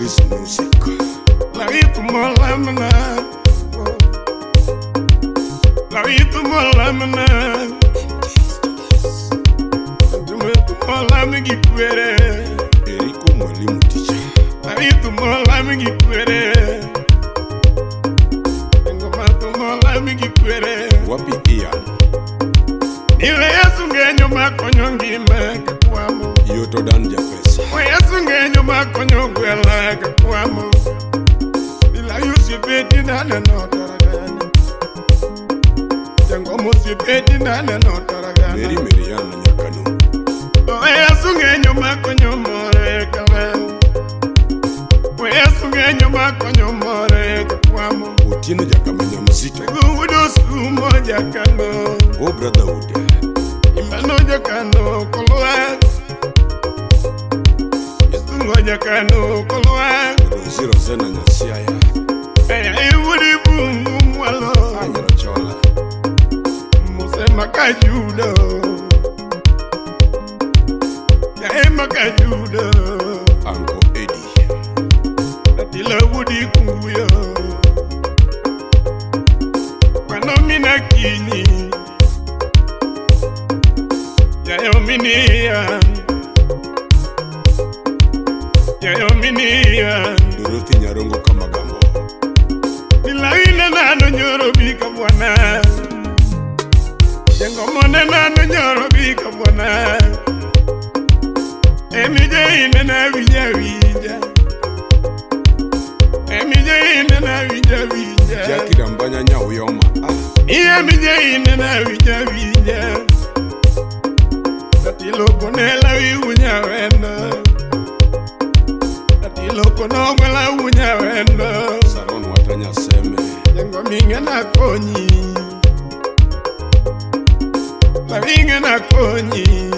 Chris Music. La vitu molamna, la Eriko mwalimu teacher. La vitu molamna kwere. Ngoma molamna kwere. Wapi Ian? Iwe Yesu ngenyo makonyo ngima kakwamo. Yoto dan japesa. We Yesu ngenyo makonyo gwela kakwamo. Ila yusipeti nane no taragana. Jango musipeti nane no taragana. Meri Meriana Nyakano. We Yesu ngenyo makonyo more kawe. We Yesu ngenyo makonyo more kakwamo. Otieno Jakamenya mzito. Gudo sumo jakano. Go brotherhood. Imano jakano kolwa. Yesu jakano kolwa. Rozi Rosena Nyasiaya. Ewuri bungu mwalo. Anyero chola. Muse makajudo. Ya makajudo. Uncle Eddie. Natila wudi kunguyo. Kwano mina kini. Ya minia. Ya minia. Dorothy Nyarongo Kamagambo. Nilaine nano nyoro bika bwana. Jango mone nano nyoro bika bwana. Emije ine na winja winja. Emije ine na winja winja. Jackie Dambanya Nyauyoma. Emije ine na winja winja. Tatilo konela wiunya wendo. Tatilo konongwela unya wendo. Saron watanya seme. Jango minge na konyi. La minge na konyi.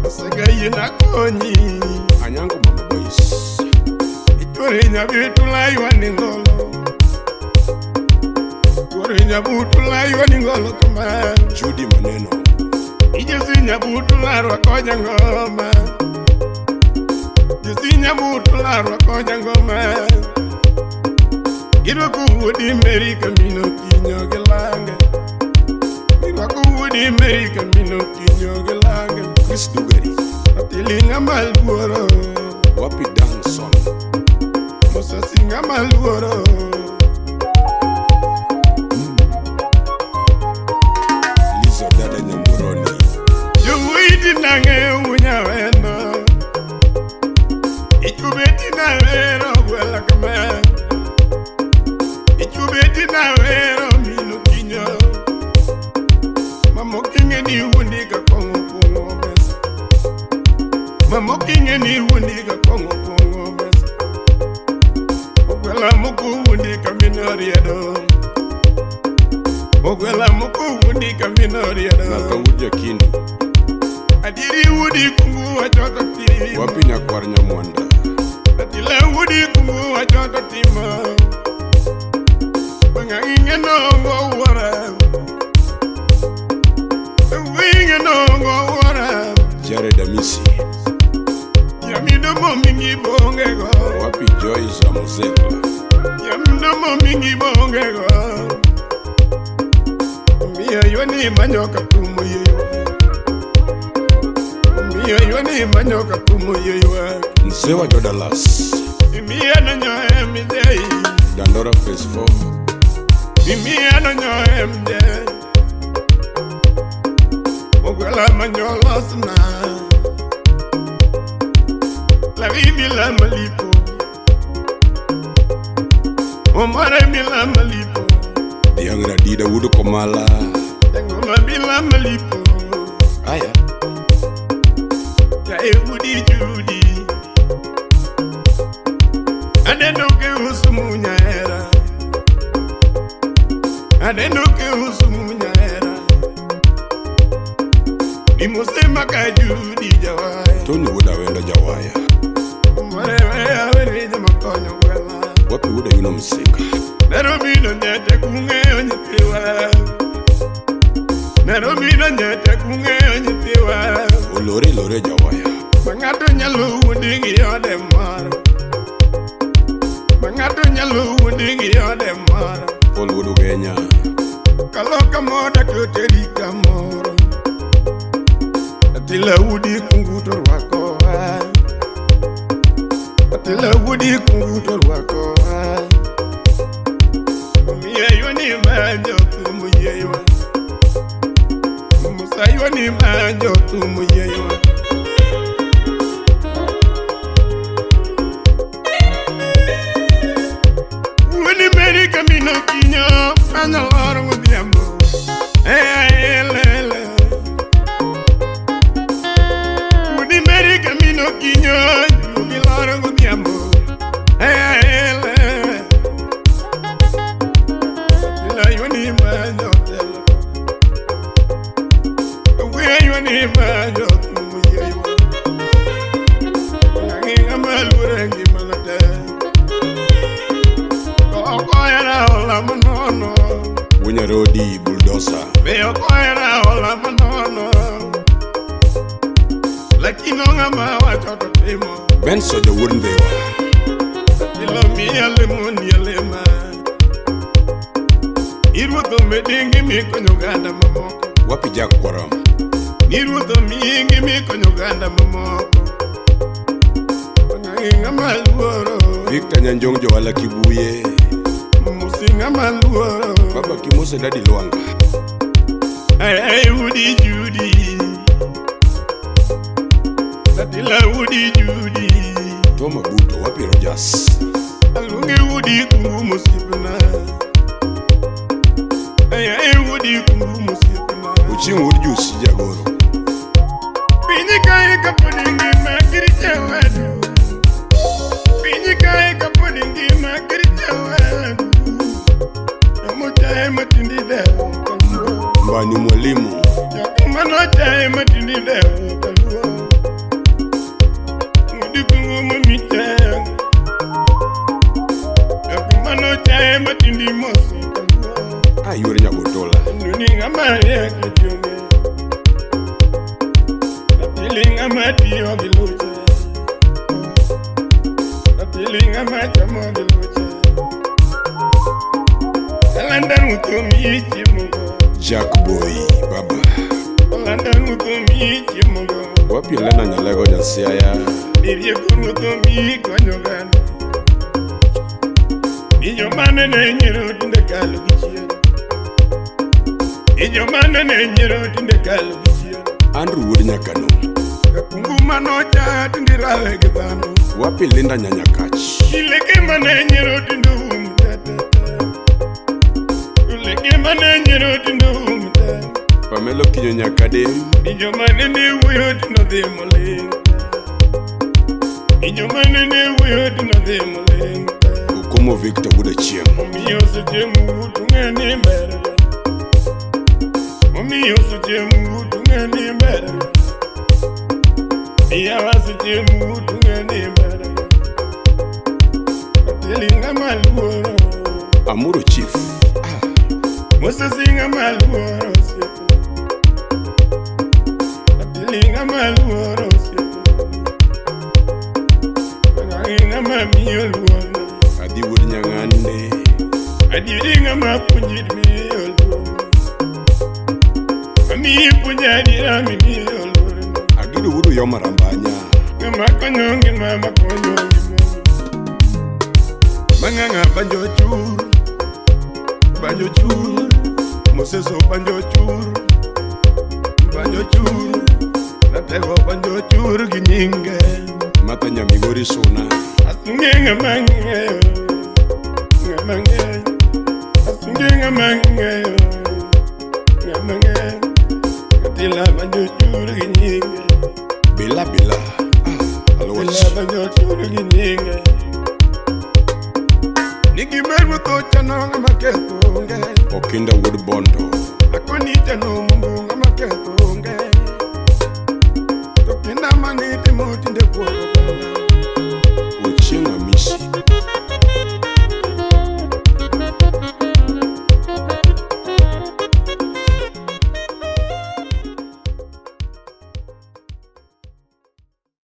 Asega na konyi. Anyango mama boys. Itore nyabitu la iwani ngolo. Itore nyabutu la iwani ngolo kama. Judy Maneno. Ijesi nyabutu la rwakonya ngoma. Ijesi nyabutu la rwakonya ngoma. Irwaku wudi Meri kamino kinyo gelange. Irwaku wudi Meri kamino kinyo gelange. Chris Dugari. Atilinga malbuoro. Wapi Danson. Mosasinga malbuoro. Lizo dada Nyamuroni. Yuwidi nange unya wendo. Ichubeti na wero gwela kama. Ichubeti na wero mino kinyo. Mamokinge ni wundika kongo kongo besa. Mamokinge ni wundika kongo kongo besa. Ogwela muku wundika minoriedo. Ogwela muku wundika minoriedo. Nata wudi Kindu. Adiri wudi kungu wachoto timo. Wapi nyakwar Nyamwanda. Atila wudi kungu wachoto timo. Banganginge nongo wara. Winge nongo wara. Jared Amisi. Yamidomo mingi bongego. Wapi Joyce Amuzekla. Yamidomo mingi bongego. Miyo yoni manyoka tumo yeyo. Miyo yoni manyoka tumo yeyo. Mzee wa Jodalas. Miyo nanyo MJ. Dandora Phase 4. Miyo nanyo MJ. Ogwela manyola sna. La vi la malipo. Omare mila malipo. Yang Radida wudu komala. Ngoma bila malipo. Aya. Ya ewudi judi. Adeno ke usumunya era. Adeno ke usumunya era. Nimosema kajudi jawaya. Tony wuda wendo jawaya. Omare we makonyo gwela. Wapi wuda yuno msika. Nairobi no nyete kung'eyo nyithiwa. Nairobi no nyete kung'eyo nyithiwa. Olore lore jawaya. Ma ng'ato nyalo wuondi gi ode moro. Ma ng'ato nyalo wuondi gi ode moro. Paul wuod Ugenya. Kaloka moda toteri kamoro. Atila wuodi kungu to rwako wa. Atila wuodi kungu to rwako wa. Omiyo yoni manjo thumu yeywa. Musa yoni manjo thumu yeywa. Wuoni meri kamino kinyo fanya loro godhiambo. Eh, lele. Wuoni meri kamino kinyo juogi loro godhiambo. Eh, lele. Atila yoni manjo telo. Wuoni yoni manjo thumu yeywa. Ng'angi ng'ama luore ngimana te. Okoera hola manono. Wunyarodi Bulldozer. Be okoera hola manono. Lakini ng'ama wacho to timo. Benson wuod Ndhiwa. Ilo miya lemo ni alema. Iruodho medingi mikonyo oganda mamoko. Wapi Jack Kwaram. Niruodho mingi mikonyo oganda mamoko. Ng'angi ng'ama luoro. Victor Nyanjong Johala Kibuye. Musi ng'ama luoro. Baba Kimose Dadi Lwanga. Ay, ay, Woody Judy. Atila Woody Judy. Tom Abuto. Wapi Rogers. Alunge Woody kungu mosipna. Ay, ay, Woody kungu mosipna. Ochieng wuod Jusi Jagoro. Piny kae kapod ngima kiricha wadu. Piny kae kapod ngima kiricha wadu. Jomochaye matindi dewo kaluo. Mbani Mwalimu. Jok manochaye matindi dewo kaluo. Woody kungu mamichang. Jok manochaye matindi mosi kaluo. Ah, yuor Nyagotola. Nuni ng'ama riek jonge. Atili ng'ama tiyo gi luche. Atili ng'ama chamo gi luche. Alanda ruto miyi chiemo go. Jack Boy Baba. Alanda ruto miyi chiemo go. Wapi Elena Nyalego Jasiaya. Irieko ruto miyi konyo oganda. Ni joma nene nyiero tinde kalo gi chien. Ni joma nene nyiero tinde kalo gi chien. Andrew wuod Nyakano. Kakungu manocha tinde rawe gi dhano. Wapi Linda Nyanyakach. Ileke mane nyiero tinde um te te te. Ileke mane nyiero tinde um te. Pamelo Kinyo Nyakadem. Ni joma nene wuoyo tinde odhi moling'. Ni joma nene wuoyo tinde odhi moling'. Okomo Victor wuod Achieng. Omiyo seche mutu ng'e ni ber. Omiyo seche mutu ng'e ni ber. Iyawa seche mutu ng'e ni ber. Atili ng'ama luoro. Amuro Chief. Moses ng'ama luoro osiepe. Atili ng'ama luoro osiepe. Ng'angi ng'ama miyo luor. Adhi wuod Nyang'ande. Adieri ng'ama puonji miyo luor. Amiyi puonj adiera mimiyo luor. Agido wuod Uyoma Rambanya. Ng'ama konyo ngima makonyo ngima. Mang'ang'a banjo chur. Banjo chur. Moses banjo chur. Banjo chur. Ratego banjo chur gi nyinge. Martha Nyamigori Suna. Asunge ng'ama ng'eyo.